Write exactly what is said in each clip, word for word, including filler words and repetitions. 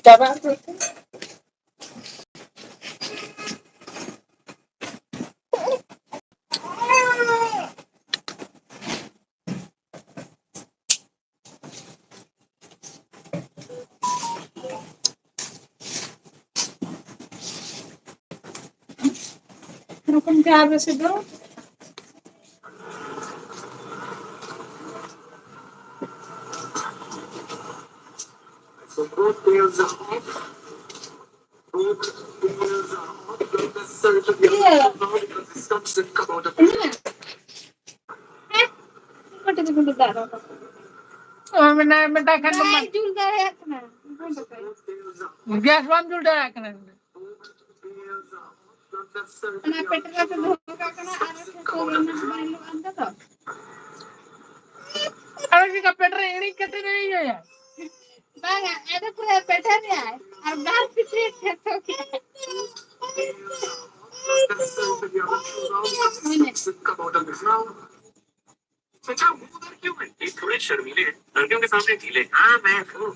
ᱪᱟᱵᱟᱜ ᱟᱠᱚ᱾ ᱨᱚᱠᱚᱢ ᱪᱟ ᱵᱮᱥᱤ ᱫᱚ᱾ ᱤᱭᱟᱹ᱾ ᱦᱮᱸ? ᱠᱟᱹᱴᱤᱡ ᱪᱩᱞᱩᱝ ᱫᱟᱜ ᱨᱚᱦᱚᱲ᱾ ᱚ, ᱢᱮᱱᱟᱭ, ᱢᱮᱛᱟᱭ ᱠᱷᱟᱱ ᱫᱚ ᱵᱟᱭ ᱡᱩᱞ ᱫᱟᱲᱮᱭᱟᱜ ᱠᱟᱱᱟ᱾ ᱜᱮᱥ ᱵᱟᱢ ᱡᱩᱞ ᱫᱟᱲᱮᱭᱟᱜ ᱠᱟᱱᱟ᱾ ᱚᱱᱟ ᱯᱮᱴᱨᱟ ᱠᱚ ᱫᱚᱦᱚ ᱠᱟᱜ ᱠᱟᱱᱟ ᱟᱨ ᱴᱷᱟᱹᱣᱠᱟᱹ ᱜᱮ ᱚᱱᱟ ᱫᱚ ᱵᱟᱭ ᱦᱤᱞᱩᱜ ᱠᱟᱱ ᱛᱟᱠᱚ᱾ ᱟᱨ ᱪᱮᱠᱟ ᱯᱮᱴᱨᱟ ᱤᱲᱤᱡ ᱠᱟᱛᱮ ᱫᱚ ᱤᱭᱟᱹᱭᱟ? ᱵᱟᱝᱟ, ᱟᱫᱚ ᱯᱩᱨᱟᱹ ᱯᱮᱴᱮᱨ ᱨᱮᱭᱟᱭ᱾ ᱟᱨ ᱵᱟᱨ ᱯᱤᱴᱨᱤ ᱴᱷᱮᱥᱚ ᱠᱮᱫ᱾ ᱦᱳᱭ ᱱᱮ᱾ अच्छा, वो उधर क्यों है? ये थोड़े शर्मीले हैं, लड़कियों के सामने ढीले। हाँ, मैं हूँ।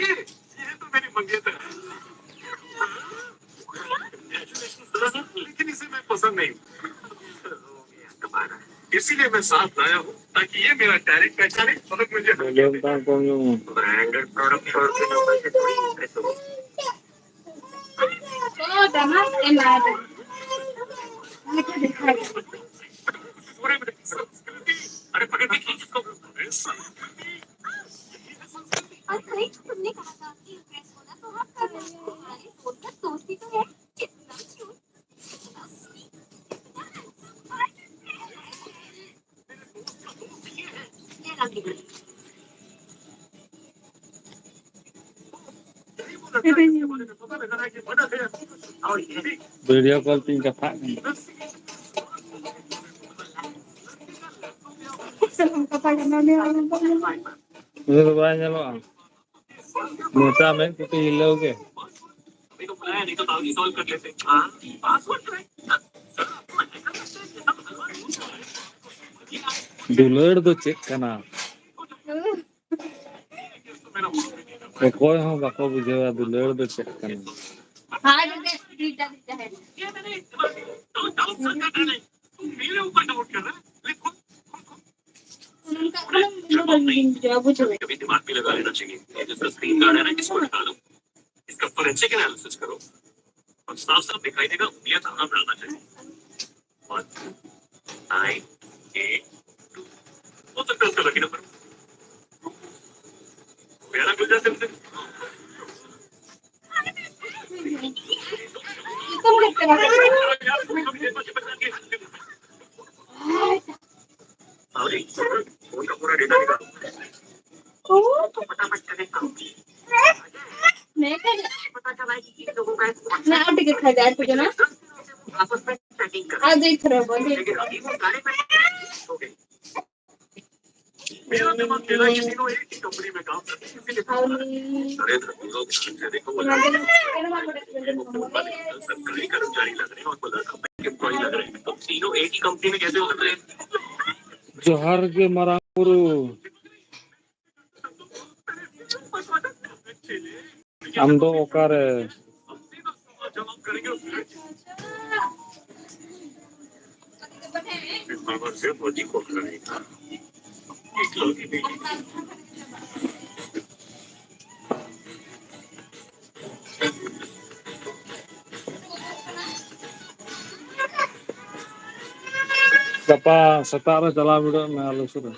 ये, ये तो मेरी मंगेतर है। लेकिन इसे मैं पसंद नहीं हूँ। इसीलिए मैं साथ लाया हूँ, ताकि ये मेरा टैलेंट पहचाने और मुझे ब्रांडेड प्रोडक्ट छोड़ के नौकर से थोड़ी इंप्रेस हो। ओ, दामाद, ए, ला दे। पूरे में संस्कृति, अरे, प्रकृति की जिसको बोलते हैं संस्कृति, यही है संस्कृति। और भाई, तुमने कहा था कि इंप्रेस होना, तो हम कर रहे हैं। हमारे फोन पर दोस्ती तो है, इतना क्यूट। ᱵᱷᱤᱰᱤᱭᱳ ᱠᱚᱞ ᱛᱤᱧ ᱠᱟᱛᱷᱟᱜ ᱠᱟᱱᱟ᱾ ᱩᱱᱤ ᱫᱚ ᱵᱟᱭ ᱧᱮᱞᱚᱜᱼᱟ᱾ ᱢᱚᱪᱟ ᱢᱮᱫ ᱠᱚ ᱦᱤᱞᱟᱹᱣ ᱜᱮ᱾ ᱫᱩᱞᱟᱹᱲ ᱫᱚ ᱪᱮᱫ ᱠᱟᱱᱟ? ᱚᱠᱚᱭ ᱦᱚᱸ ᱵᱟᱠᱚ ᱵᱩᱡᱷᱟᱹᱣᱟ ᱫᱩᱞᱟᱹᱲ ᱫᱚ ᱪᱮᱫ ᱠᱟᱱᱟ᱾ हाँ, दीदी, दीदी, दीदी है। तुम मेरे ऊपर डाउट कर रहे हो? मेरे खुद खुद खुद उनका, उन्होंने जवाब बुझे। कभी दिमाग भी लगा लेना चाहिए। ये जो स्क्रीन गार्ड है ना, इसको हटा दो, इसका फॉरेंसिक एनालिसिस करो और साफ साफ दिखाई देगा उंगलियां कहाँ पे आना चाहिए। One, nine, eight, two. हो सकता है उसका लकी नंबर। मेरा गुजर सकते। तुम कितने का और एक फोन का पूरा डेटा निकालो। मैं मैं आप टिकट खा जाए तुझे ना। आपस में सेटिंग कर। आज एक तरह बोल। लेकिन अभी वो सारे पैसे हो गए। मेरा दिमाग मेरा ये तीनों एक ही कंपनी में काम करते हैं, इसलिए अरे धरती लोग, इनसे देखो, वो लड़के सरकारी कर्मचारी लग रहे हैं और वो लड़का बैंक एम्प्लॉय लग रहे हैं। तो तीनों एक ही कंपनी में कैसे हो सकते हैं? ᱡᱚᱦᱟᱨ ᱜᱮ ᱢᱟᱨᱟᱝ ᱵᱩᱨᱩ᱾ ᱟᱢ ᱫᱚ ᱚᱠᱟᱨᱮ? ᱜᱟᱯᱟ ᱥᱮᱛᱟᱜ ᱨᱮ ᱪᱟᱞᱟᱣ ᱵᱤᱰᱟᱹᱜ ᱢᱮ ᱟᱞᱮ ᱥᱩᱨ ᱨᱮ᱾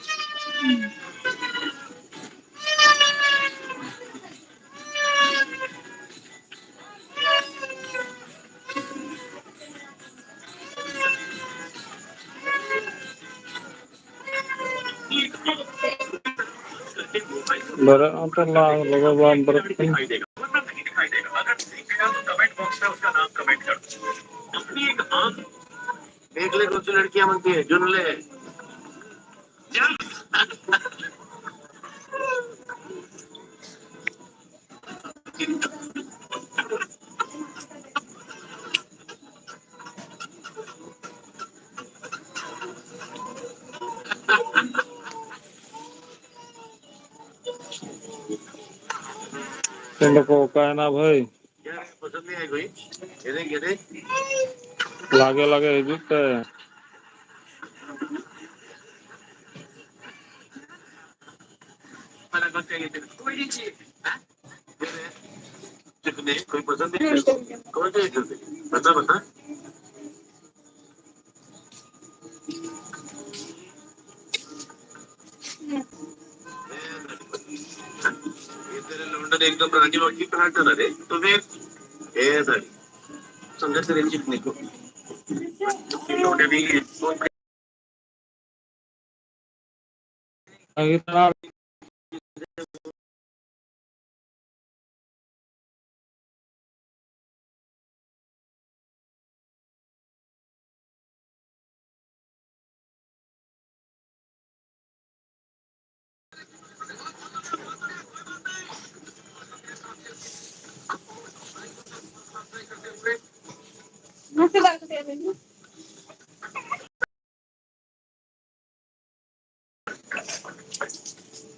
ᱵᱮᱨᱮᱫ ᱦᱚᱸᱛᱚ ᱞᱟᱝ ᱞᱚᱜᱚ ᱵᱟᱢ ᱵᱮᱨᱮᱫ ᱠᱟᱱᱟ᱾ देख ले, कुछ लड़कियां बनती है, जुन ले। ᱛᱮᱦᱮᱧ ᱫᱚᱠᱚ ᱚᱠᱟᱭᱮᱱᱟ ᱵᱷᱟᱹᱭ? ᱞᱟᱜᱮ ᱞᱟᱜᱮ ᱦᱤᱡᱩᱜ ᱯᱮ᱾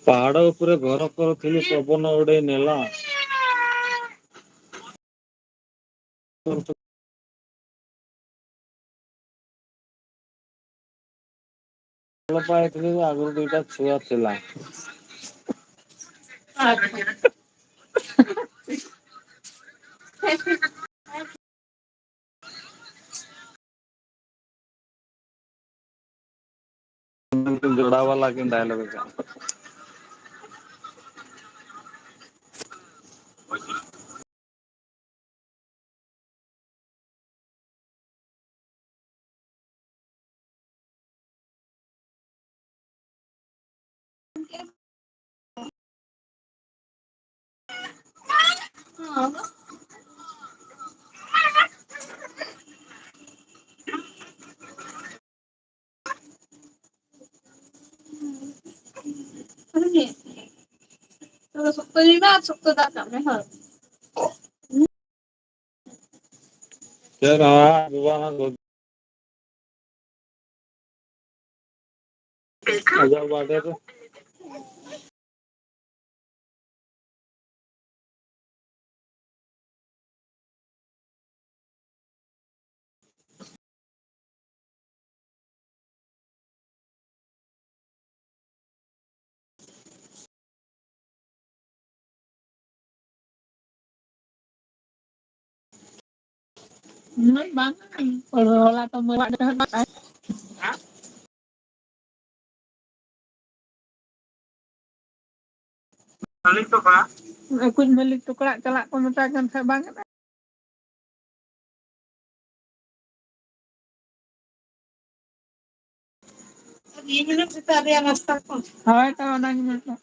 ପାହାଡ଼ ଉପରେ ଘର କରୁଥିଲି ପବନ ଉଡ଼େଇ ନେଲା। ଭଲ ପାଇଥିଲି ଯେ ଆଗରୁ ଦୁଇଟା ଛୁଆ ଥିଲା। ᱡᱚᱲᱟᱣ ᱵᱟᱞᱟ ᱠᱤᱱ ᱰᱟᱭᱞᱚᱜ ᱮᱫᱟ᱾ ᱛᱚᱵᱮ ᱥᱚᱠᱛᱚ ᱧᱩᱭ ᱢᱮ ᱟᱨ ᱥᱚᱠᱛᱚ ᱫᱟᱜ ᱠᱟᱜ ᱢᱮ, ᱦᱳᱭ᱾ ᱪᱮᱫ ᱦᱚᱸ ᱵᱟᱝ, ᱟᱡᱟᱜ ᱵᱟᱰᱮ ᱨᱮ᱾ ᱩᱱᱟᱹᱜ ᱵᱟᱝ, ᱦᱚᱞᱟ ᱛᱚ ᱢᱟᱹᱭ ᱚᱲᱟᱜ ᱨᱮ ᱛᱟᱦᱮᱸ ᱠᱟᱱᱟᱭ᱾ ᱢᱟᱹᱞᱤᱠ ᱛᱚ ᱠᱚᱲᱟ᱾ ᱟᱠᱚᱭᱤᱡ ᱢᱟᱹᱞᱤᱠ ᱛᱚ ᱠᱚᱲᱟ ᱪᱟᱞᱟᱜ ᱠᱚ ᱢᱮᱛᱟᱭ ᱠᱟᱱ ᱛᱟᱦᱮᱸᱫ, ᱵᱟᱝ ᱠᱟᱱᱟ᱾ ᱦᱳᱭ ᱛᱚ, ᱚᱱᱟᱜᱮ ᱢᱮᱱᱫᱟ᱾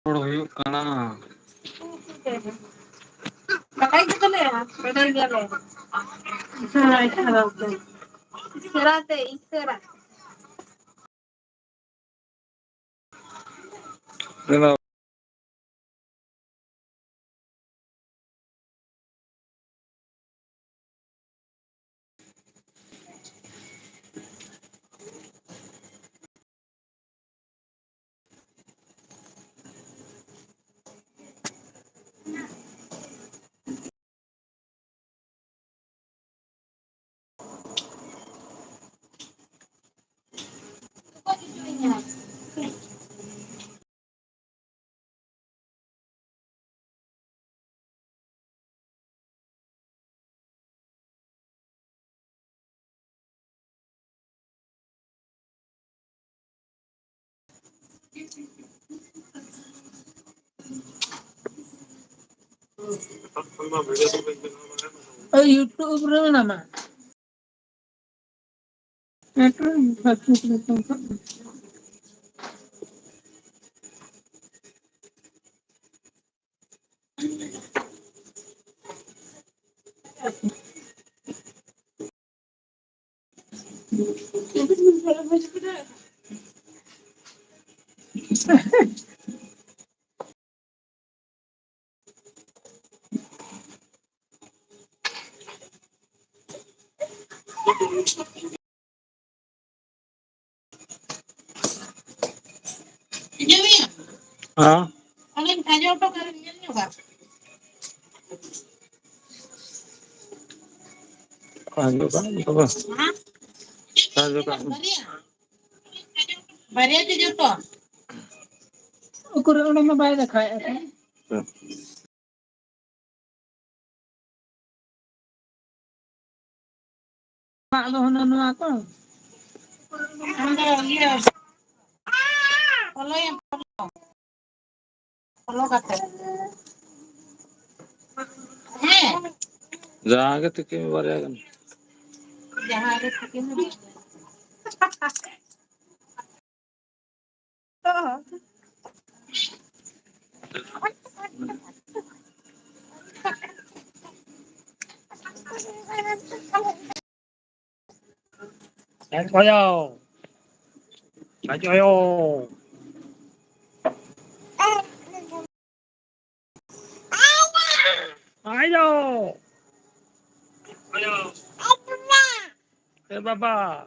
ᱨᱚᱲ ᱦᱩᱭᱩᱜ ᱠᱟᱱᱟ᱾ ᱵᱟᱰᱟᱭ ᱜᱮᱛᱚ ᱞᱮ, ᱵᱟᱰᱟᱭ ᱜᱮᱭᱟᱞᱮ᱾ ᱤᱥᱟᱹᱨᱟ ᱛᱮ, ᱤᱥᱟᱹᱨᱟ᱾ ᱳᱭ YouTube ᱨᱮ ᱢᱮᱱᱟᱢᱟ᱾ ᱦᱮᱸ᱾ ᱥᱟᱦᱟᱡᱽᱡᱚ ᱠᱟᱜ ᱢᱮ ᱛᱚᱵᱮ᱾ ᱥᱟᱦᱟᱡᱽᱡᱚ ᱠᱟᱜ ᱢᱮ᱾ ᱵᱟᱨᱭᱟ ᱜᱮ ᱡᱚᱛᱚ᱾ ᱩᱠᱩᱨ ᱚᱸᱰᱮ ᱢᱟ ᱵᱟᱭ ᱫᱮᱠᱷᱟᱣᱮᱫᱼᱟ ᱛᱚ᱾ ᱦᱮᱸ᱾ ᱟᱢᱟᱜ ᱫᱚ ᱦᱩᱱᱟᱹᱝ ᱱᱚᱣᱟ ᱠᱚ? ᱟᱢ ᱫᱚ ᱤᱭᱟᱹ, ᱯᱷᱚᱞᱳᱭᱮᱢ ᱯᱷᱚᱞᱳ᱾ ᱯᱷᱚᱞᱳ ᱠᱟᱛᱮ᱾ ᱦᱮᱸ᱾ ᱡᱟᱦᱟᱸ ᱜᱮ ᱛᱤᱠᱤᱱ ᱵᱟᱨᱭᱟ ᱜᱟᱱ᱾ ᱡᱟᱦᱟᱸ ᱜᱮ ᱛᱤᱠᱤᱱ ᱵᱟᱨᱭᱟ ᱜᱟᱱ᱾ ᱮᱠ ᱵᱟᱡᱟᱣ᱾ ᱟᱡ ᱟᱭᱳ᱾ ᱟᱭᱳ᱾ ᱮ ᱵᱟᱵᱟ᱾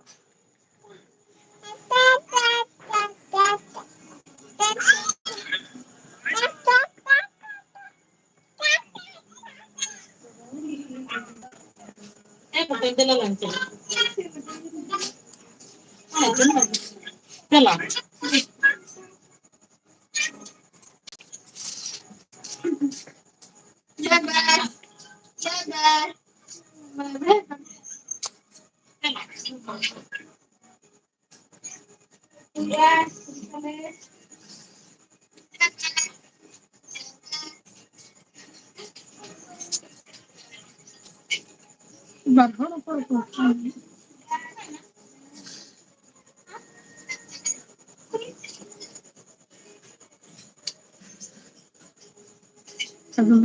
ᱵᱟᱨ ᱦᱚᱲ ᱚᱠᱚᱭ ᱠᱚ? ᱟᱫᱚ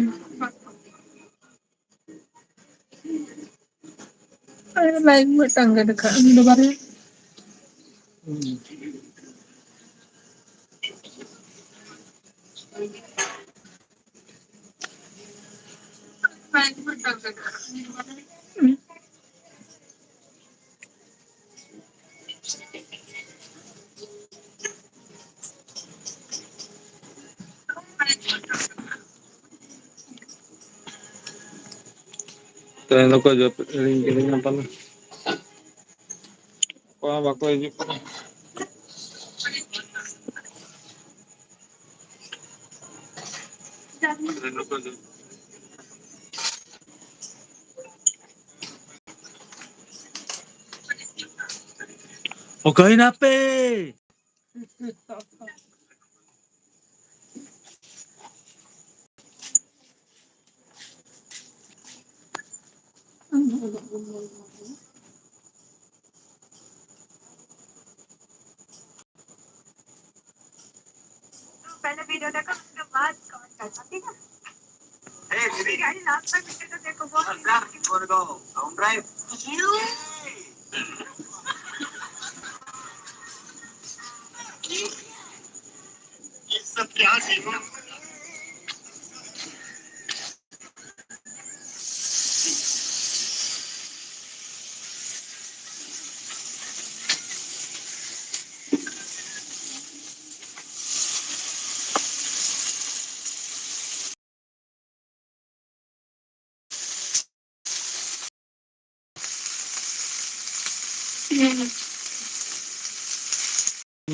ᱟᱨ ᱞᱟᱭᱤᱱ ᱢᱤᱫᱴᱟᱝ ᱜᱮ ᱫᱮᱠᱷᱟᱜᱼᱟ, ᱩᱱᱤ ᱫᱚ ᱵᱟᱨᱭᱟ᱾ ᱛᱮᱦᱮᱧ ᱫᱚᱠᱚ ᱡᱟᱹᱯᱤᱫ ᱦᱤᱲᱤᱧ ᱠᱤᱫᱤᱧᱟ ᱯᱟᱞᱮ᱾ ᱚᱠᱚᱭ ᱦᱚᱸ ᱵᱟᱠᱚ ᱦᱤᱡᱩᱜ ᱠᱟᱱᱟ᱾ ᱚᱠᱟᱭ ᱱᱟᱯᱮ? पहले वीडियो देखो, उसके बाद कमेंट करना, ठीक है? ए, दीदी। गाड़ी लास्ट तक वीडियो तो देखो, बहुत interesting. Let's go, long drive। ये सब क्या सीन है?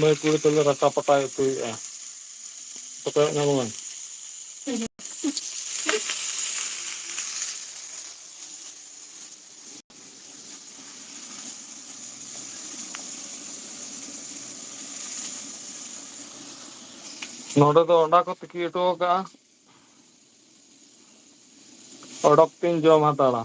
ᱢᱟᱹᱭ ᱠᱩᱲᱤ ᱛᱟᱞᱮ ᱨᱟᱴᱟ ᱯᱟᱴᱟᱭ ᱩᱛᱩᱭᱮᱫᱼᱟ᱾ ᱯᱟᱴᱟᱭᱮᱫ ᱧᱟᱢᱚᱜᱼᱟ᱾ ᱱᱚᱰᱮ ᱫᱚ ᱚᱱᱟ ᱠᱚ ᱛᱤᱠᱤ ᱦᱚᱴᱚ ᱟᱠᱟᱫᱼᱟ᱾ ᱚᱰᱚᱠ ᱛᱤᱧ ᱡᱚᱢ ᱦᱟᱛᱟᱲᱟ᱾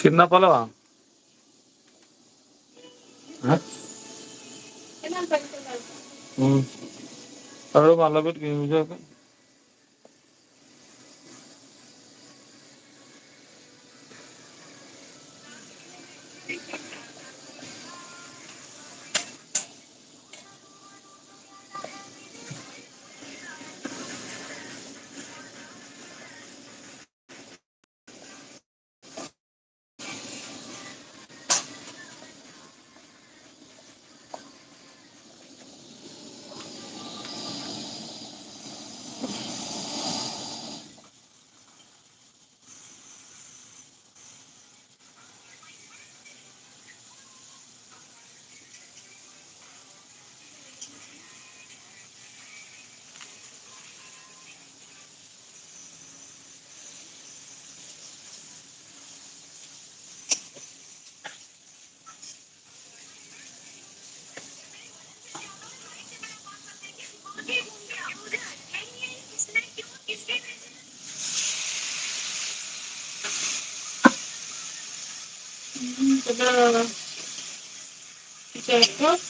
कितना पलवा? ᱦᱮᱸ? ᱦᱩᱸ᱾ ᱟᱨᱚ ᱢᱟ ᱞᱟᱹᱵᱤᱫ ᱜᱤᱧ ᱵᱩᱡᱷᱟᱹᱣ ᱠᱮᱫ᱾ ᱛᱚᱵᱮ, ᱡᱟᱭᱦᱳᱠ,